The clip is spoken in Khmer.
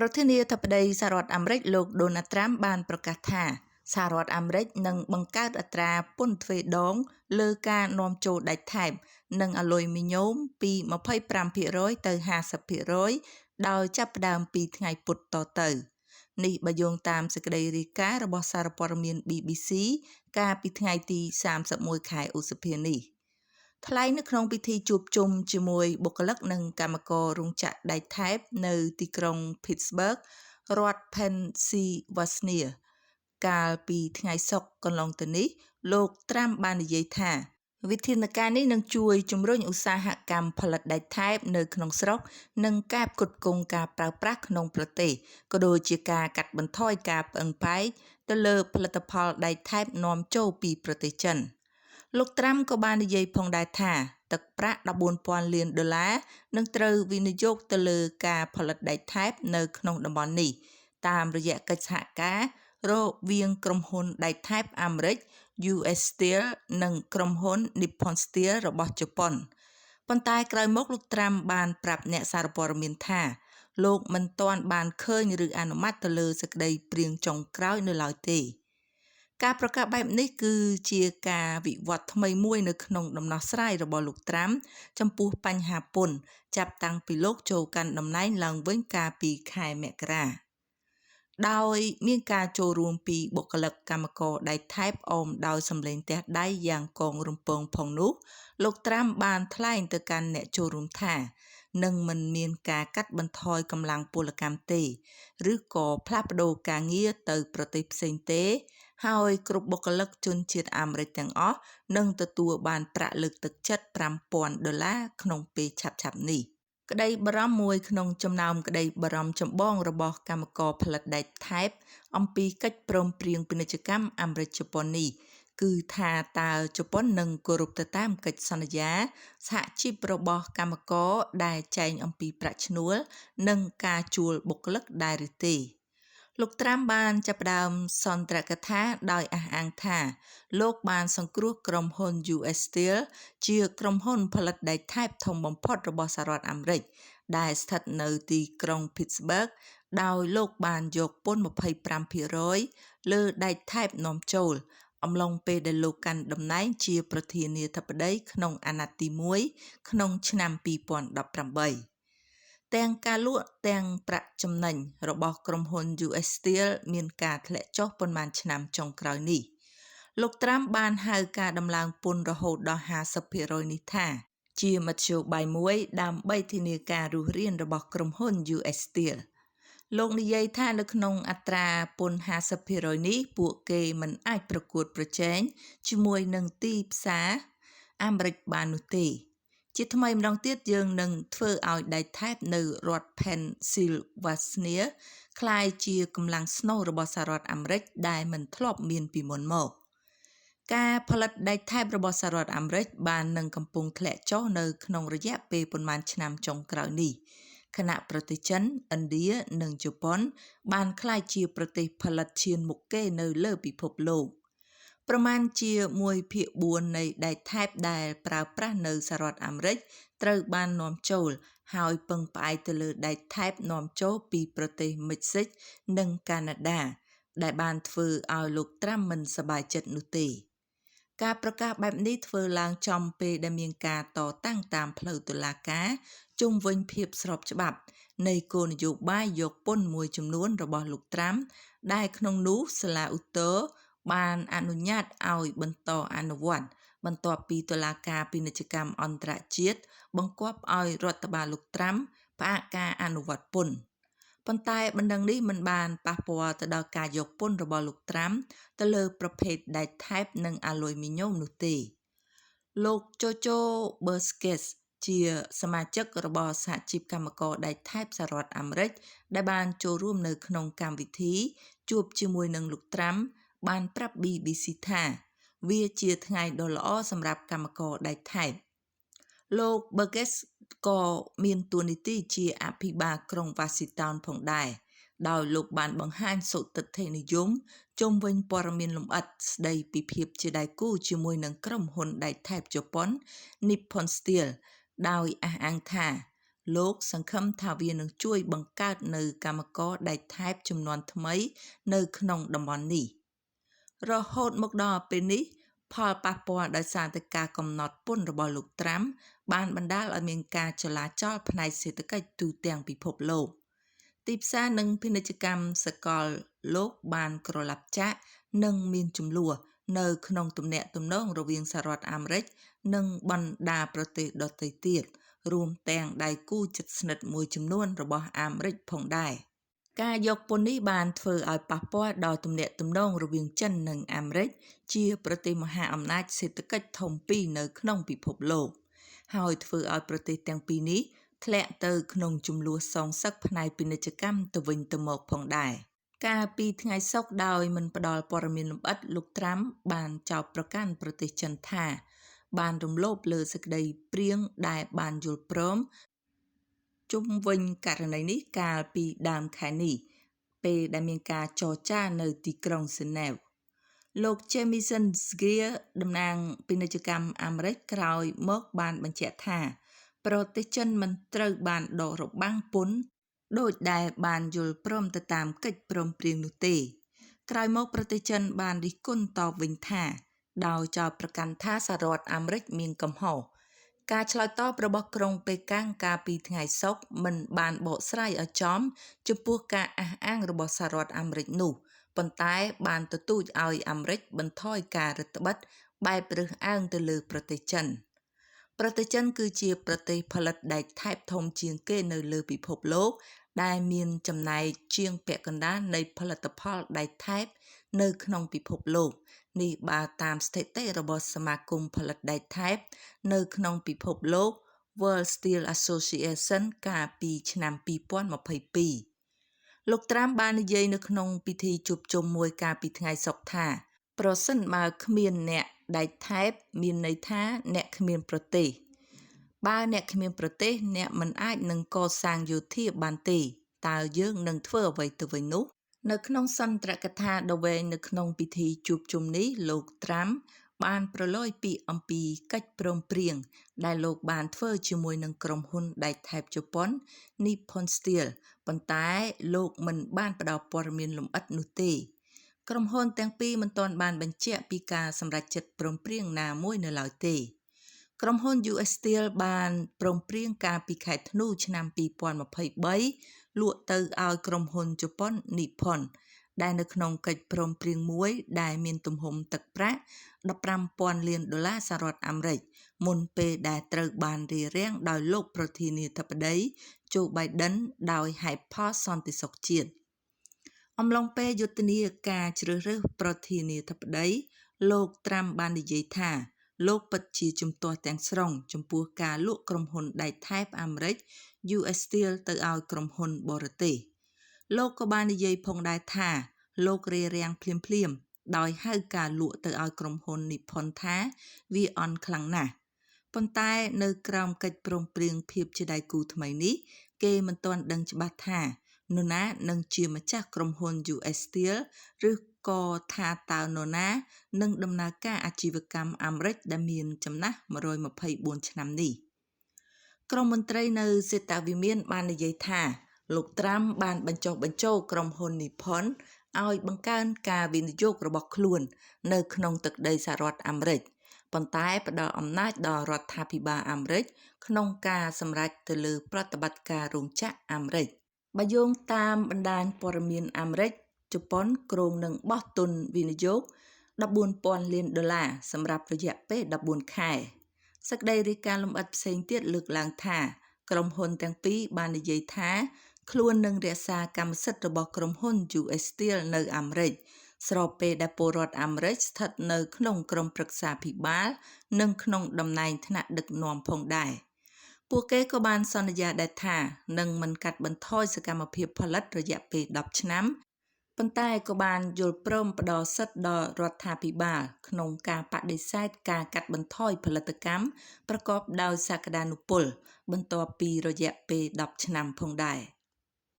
ប្រធានាធិបតីសហរដ្ឋអាមេរិកលោកដូណាល់ត្រាំបានប្រកាសថាសហរដ្ឋអាមេរិកនឹងបង្កើតអត្រាពន្ធទ្វេដងលើការនាំចូលដែកថែបនិងអាលុយមីញ៉ូមពី25%ទៅ50%ដោយចាប់ផ្ដើមពីថ្ងៃពុធតទៅនេះបើយោងតាមសេចក្តីរាយការណ៍របស់សារព័ត៌មាន BBC កាលពីថ្ងៃទី31ខែឧសភានេះ។ថ្លែងនៅក្នុងពិធីជួបជុំជាមួយបុគ្គលិកនិងកម្មកររោងចក្រដែកថែបនៅទីក្រុង Pittsburgh រដ្ឋ Pennsylvania កាលពីថ្ងៃសុក្រកន្លងទៅនេះលោកត្រាំបាននិយាយថាវិធានការនេះនឹងជួយជំរុញឧស្សាហកម្មផលិតដែកថែបនៅក្នុងស្រុកនិងការផ្គត់ផ្គង់ការប្រើប្រាស់ក្នុងប្រទេសក៏ដូចជាការកាត់បន្ថយការផ្អឹងផ្អែកទៅលើផលិតផលដែកថែបនាំចូលពីប្រទេសចិន។លោកត្រាំក៏បាននិយាយផងដែរថាទឹកប្រាក់14,000លានដុល្លារនឹងត្រូវវិនិយោគទៅលើការផលិតដែកថែបនៅក្នុងតំបន់នេះតាមរយៈកិច្ចសហការរវាងក្រុមហ៊ុនដែកថែបអាមេរិក US Steel និងក្រុមហ៊ុន Nippon Steel របស់ជប៉ុនប៉ុន្តែក្រោយមកលោកត្រាំបានប្រាប់អ្នកសារព័ត៌មានថាលោកមិនទាន់បានឃើញឬអនុម័តទៅលើសេចក្តីព្រាងចុងក្រោយនៅឡើយទេការប្រកាសបែបនេះគឺជាការវិវត្តថ្មីមួយនៅក្នុងដំណោះស្រាយរបស់លោកត្រាំចំពោះបញ្ហាពន្ធចាប់តាំងពីលោកចូលកាន់តំណែងឡើងវិញកាលពីខែមករាដោយមានការចូលរួមពីបុគ្គលិកកម្មករដែកថែបអមដោយសម្លេងទះដៃយ៉ាងកងរំពងផងនោះលោកត្រាំបានថ្លែងទៅកាន់អ្នកចូលរួមថានឹងមិនមានការកាត់បន្ថយកម្លាំងពលកម្មទេឬក៏ផ្លាស់ប្ដូរការងារទៅប្រទេសផ្សេងទេហើយគ្រប់បុគ្គលិកជនជាតិអាមេរិកទាំងអស់នឹងទទួលបានប្រាក់លើកទឹកចិត្ត5000ដុល្លារក្នុងពេលឆាប់ៗនេះក្តីបារម្ភមួយក្នុងចំណោមក្តីបារម្ភចម្បងរបស់កម្មករផលិតដែកថែបអំពីកិច្ចព្រមព្រៀងពាណិជ្ជកម្មអាមេរិកជប៉ុននេះគឺថាតើជប៉ុននឹងគោរពទៅតាមកិច្ចសន្យាសហជីពរបស់កម្មករដែលចែងអំពីប្រាក់ឈ្នួលនិងការជួលបុគ្គលិកដែរឬទេលោកត្រាំបានចាប់ផ្ដើមសន្ទរកថាដោយអះអាងថាលោកបានសង្គ្រោះក្រុមហ៊ុន US Steel ជាក្រុមហ៊ុនផលិតដែកថែបធំបំផុតរបស់សហរដ្ឋអាមេរិកដែលស្ថិតនៅទីក្រុង Pittsburgh ដោយលោកបានយកពន្ធ25%លើដែកថែបនាំចូលអំឡុងពេលដែលលោកកាន់តំណែងជាប្រធានាធិបតីក្នុងអាណត្តិទី1ក្នុងឆ្នាំ2018ទាំងការលក់ទាំងប្រាក់ចំណេញរបស់ក្រុមហ៊ុន US Steel មានការធ្លាក់ចុះប៉ុន្មានឆ្នាំចុងក្រោយនេះលោកត្រាំបានហៅការដំឡើងពន្ធរហូតដល់50%នេះថាជាមធ្យោបាយមួយដើម្បីធានាការរស់រានរបស់ក្រុមហ៊ុន US Steel លោកនិយាយថានៅក្នុងអត្រាពន្ធ50%នេះពួកគេមិនអាចប្រកួតប្រជែងជាមួយនឹងទីផ្សារអាមេរិកបាននោះទេជាថ្មីម្ដងទៀតយើងនឹងធ្វើឲ្យដែកថែបនៅរដ្ឋ Pennsylvania ក្លាយជាកម្លាំងស្នូលរបស់សហរដ្ឋអាមេរិកដែលមិនធ្លាប់មានពីមុនមកការផលិតដែកថែបរបស់សហរដ្ឋអាមេរិកបាននឹងកំពុងធ្លាក់ចុះនៅក្នុងរយៈពេលប៉ុន្មានឆ្នាំចុងក្រោយនេះខណៈប្រទេសចិនឥណ្ឌានិងជប៉ុនបានក្លាយជាប្រទេសផលិតឈានមុខគេនៅលើពិភពលោកប្រមាណជា1/4នៃដែកថែបដែលប្រើប្រាស់នៅសហរដ្ឋអាមេរិកត្រូវបាននាំចូលហើយពឹងផ្អែកទៅលើដែកថែបនាំចូលពីប្រទេសមិចស៊ិកនិងកាណាដាដែលបានធ្វើឲ្យលោកត្រាំមិនសប្បាយចិត្តនោះទេការប្រកាសបែបនេះធ្វើឡើងចំពេលដែលមានការតតាំងតាមផ្លូវតុលាការជុំវិញភាពស្របច្បាប់នៃគោលនយោបាយយកពន្ធមួយចំនួនរបស់លោកត្រាំដែលក្នុងនោះសាលាឧទ្ធរណ៍បានអនុញ្ញាតឲ្យបន្តអនុវត្តបន្ទាប់ពីតុលាការពាណិជ្ជកម្មអន្តរជាតិបង្គាប់ឲ្យរដ្ឋបាលលោកត្រាំផ្អាកការអនុវត្តពន្ធប៉ុន្តែបណ្ដឹងនេះមិនបានប៉ះពាល់ទៅដល់ការយកពន្ធរបស់លោកត្រាំទៅលើប្រភេទដែកថែបនិងអាលុយមីញ៉ូមនោះទេលោក Jojo Burgess ជាសមាជិករបស់សហជីពកម្មករដែកថែបសហរដ្ឋអាមេរិកដែលបានចូលរួមនៅក្នុងកម្មវិធីជួបជាមួយនឹងលោកត្រាំបានប្រាប់ BBC ថាវាជាថ្ងៃដ៏ល្អសម្រាប់កម្មករដែកថែបលោក Burgess ក៏មានតួនាទីជាអភិបាលក្រុង Washington ផងដែរដោយលោកបានបង្ហាញសុទិដ្ឋិនិយមជុំវិញព័ត៌មានលម្អិតស្ដីពីភាពជាដៃគូជាមួយនឹងក្រុមហ៊ុនដែកថែបជប៉ុន Nippon Steel ដោយអះអាងថា លោកសង្ឃឹមថាវានឹងជួយបង្កើតនូវកម្មករដែកថែបជំនាន់ថ្មីនៅក្នុងតំបន់នេះ។ រហូតមកដល់ពេលនេះ ផលប៉ះពាល់ដោយសារតែការកំណត់ពន្ធរបស់លោកត្រាំ បានបណ្ដាលឲ្យមានការចលាចលផ្នែកសេដ្ឋកិច្ចទូទាំងពិភពលោក។ ទីផ្សារនិងពាណិជ្ជកម្មសកលលោកបានក្រឡាប់ចាក និងមានជម្លោះនៅក្នុងទំនាក់ទំនងរវាងសហរដ្ឋអាមេរិកនិងបណ្ដាប្រទេសដទៃទៀត រួមទាំងដៃគូជិតស្និទ្ធមួយចំនួនរបស់អាមេរិកផងដែរ។ ការយកពន្ធនេះបានធ្វើឲ្យប៉ះពាល់ដល់ទំនាក់ទំនងរវាងចិននិងអាមេរិកជាប្រទេសមហាអំណាចសេដ្ឋកិច្ចធំពីរនៅក្នុងពិភពលោក ហើយធ្វើឲ្យប្រទេសទាំងពីរនេះធ្លាក់ទៅក្នុងជម្លោះសងសឹកផ្នែកពាណិជ្ជកម្មទៅវិញទៅមកផងដែរ។ កាលពីថ្ងៃសុក្រដោយមិនផ្ដល់ព័ត៌មានលម្អិត លោកត្រាំបានចោទប្រកាន់ប្រទេសចិនថា បានរំលោភលើសេចក្តីព្រាងដែលបានយល់ព្រមជុំវិញករណីនេះកាលពីដើមខែនេះ ពេលដែលមានការចរចានៅទីក្រុងហ្សឺណែវ។ លោក Jamieson Greer តំណាងពាណិជ្ជកម្មអាមេរិកក្រោយមកបានបញ្ជាក់ថា ប្រទេសចិនមិនត្រូវបានដករបាំងពន្ធដូចដែលបានយល់ព្រមទៅតាមកិច្ចព្រមព្រៀងនោះទេ។ ក្រោយមកប្រទេសចិនបានរិះគន់តបវិញថា ដោយចោទប្រកាន់ថាសហរដ្ឋអាមេរិកមានកំហុស។ ការឆ្លើយតបរបស់ក្រុងប៉េកាំងកាលពីថ្ងៃសុក្រមិនបានបកស្រាយឲ្យចំចំពោះការអះអាងរបស់សហរដ្ឋអាមេរិកនោះ ប៉ុន្តែបានទទូចឲ្យអាមេរិកបន្ថយការរឹតត្បិតបែបរើសអើងទៅលើប្រទេសចិន។ ប្រទេសចិនគឺជាប្រទេសផលិតដែកថែបធំជាងគេនៅលើពិភពលោក ដែលមានចំណែកជាងពាក់កណ្ដាលនៃផលិតផលដែកថែបនៅក្នុងពិភពលោក នេះបើតាមស្ថិតិរបស់សមាគមផលិតដែកថែបនៅក្នុងពិភពលោក World Steel Association កាលពីឆ្នាំ2022។ លោកត្រាំបាននិយាយនៅក្នុងពិធីជួបជុំមួយកាលពីថ្ងៃសុក្រថា ប្រសិនបើគ្មានអ្នកដែកថែបមានន័យថាអ្នកគ្មានប្រទេស បើអ្នកគ្មានប្រទេសអ្នកមិនអាចនឹងកសាងយោធាបានទេ តើយើងនឹងធ្វើអ្វីទៅវិញនោះ? នៅក្នុងសន្ទរកថាដ៏វែងនៅក្នុងពិធីជួបជុំនេះ លោកត្រាំបានប្រឡយពាក្យអំពីកិច្ចព្រមព្រៀងដែលលោកបានធ្វើជាមួយនឹងក្រុមហ៊ុនដែកថែបជប៉ុន Nippon Steel ប៉ុន្តែលោកមិនបានផ្ដល់ព័ត៌មានលម្អិតនោះទេ។ ក្រុមហ៊ុនទាំងពីរមិនទាន់បានបញ្ជាក់ពីការសម្រេចចិត្តព្រមព្រៀងណាមួយនៅឡើយទេ។ ក្រុមហ៊ុន US Steel បានព្រមព្រៀងកាលពីខែធ្នូឆ្នាំ2023 លក់ទៅឲ្យក្រុមហ៊ុនជប៉ុន Nippon ដែលនៅក្នុងកិច្ចព្រមព្រៀងមួយដែលមានទំហំទឹកប្រាក់ 15,000 លានដុល្លារសហរដ្ឋអាមេរិក មុនពេលដែលត្រូវបានរារាំងដោយលោកប្រធានាធិបតី Joe Biden ដោយហេតុផលសន្តិសុខជាតិ។ អំឡុងពេលយុទ្ធនាការជ្រើសរើសប្រធានាធិបតី លោកត្រាំបាននិយាយថា លោកពិតជាជំទាស់ទាំងស្រុងចំពោះការលក់ក្រុមហ៊ុនដែកថែបអាមេរិក US Steel ទៅឲ្យក្រុមហ៊ុនបរទេស។ លោកក៏បាននិយាយផងដែរថា លោករារាំងភ្លាមៗដោយហៅការលក់ទៅឲ្យក្រុមហ៊ុន Nippon ថាវាអន់ខ្លាំងណាស់ ប៉ុន្តែនៅក្រោមកិច្ចព្រមព្រៀងភាពជាដៃគូថ្មីនេះ គេមិនទាន់ដឹងច្បាស់ថានរណានឹងជាម្ចាស់ក្រុមហ៊ុន US Steel ឬក៏ថាតើនរណានឹងដំណើរការអាជីវកម្មអាមេរិកដែលមានចំណាស់124ឆ្នាំនេះ។ ក្រុមមន្ត្រីនៅសេតវិមានបាននិយាយថា លោកត្រាំបានបញ្ចុះបញ្ចូលក្រុមហ៊ុន Nippon ឲ្យបង្កើនការវិនិយោគរបស់ខ្លួននៅក្នុងទឹកដីសហរដ្ឋអាមេរិក ប៉ុន្តែផ្ដល់អំណាចដល់រដ្ឋាភិបាលអាមេរិកក្នុងការសម្រេចទៅលើប្រតិបត្តិការរោងចក្រអាមេរិក។ បើយោងតាមបណ្ដាញព័ត៌មានអាមេរិក ជប៉ុនគ្រោងនឹងបោះទុនវិនិយោគ 14,000 លានដុល្លារសម្រាប់រយៈពេល14ខែ។ សេចក្តីរាយការណ៍លម្អិតផ្សេងទៀតលើកឡើងថា ក្រុមហ៊ុនទាំងពីរបាននិយាយថា ខ្លួននឹងរក្សាកម្មសិទ្ធិរបស់ក្រុមហ៊ុន US Steel នៅអាមេរិក ស្របពេលដែលពលរដ្ឋអាមេរិកស្ថិតនៅក្នុងក្រុមប្រឹក្សាភិបាល និងក្នុងតំណែងថ្នាក់ដឹកនាំផងដែរ។ ពួកគេក៏បានសន្យាដែរថានឹងមិនកាត់បន្ថយសកម្មភាពផលិតរយៈពេល10ឆ្នាំ ប៉ុន្តែក៏បានយល់ព្រមផ្ដល់សិទ្ធិដល់រដ្ឋាភិបាលក្នុងការបដិសេធការកាត់បន្ថយផលិតកម្មប្រកបដោយសក្តានុពល បន្ទាប់ពីរយៈពេល10ឆ្នាំផងដែរ។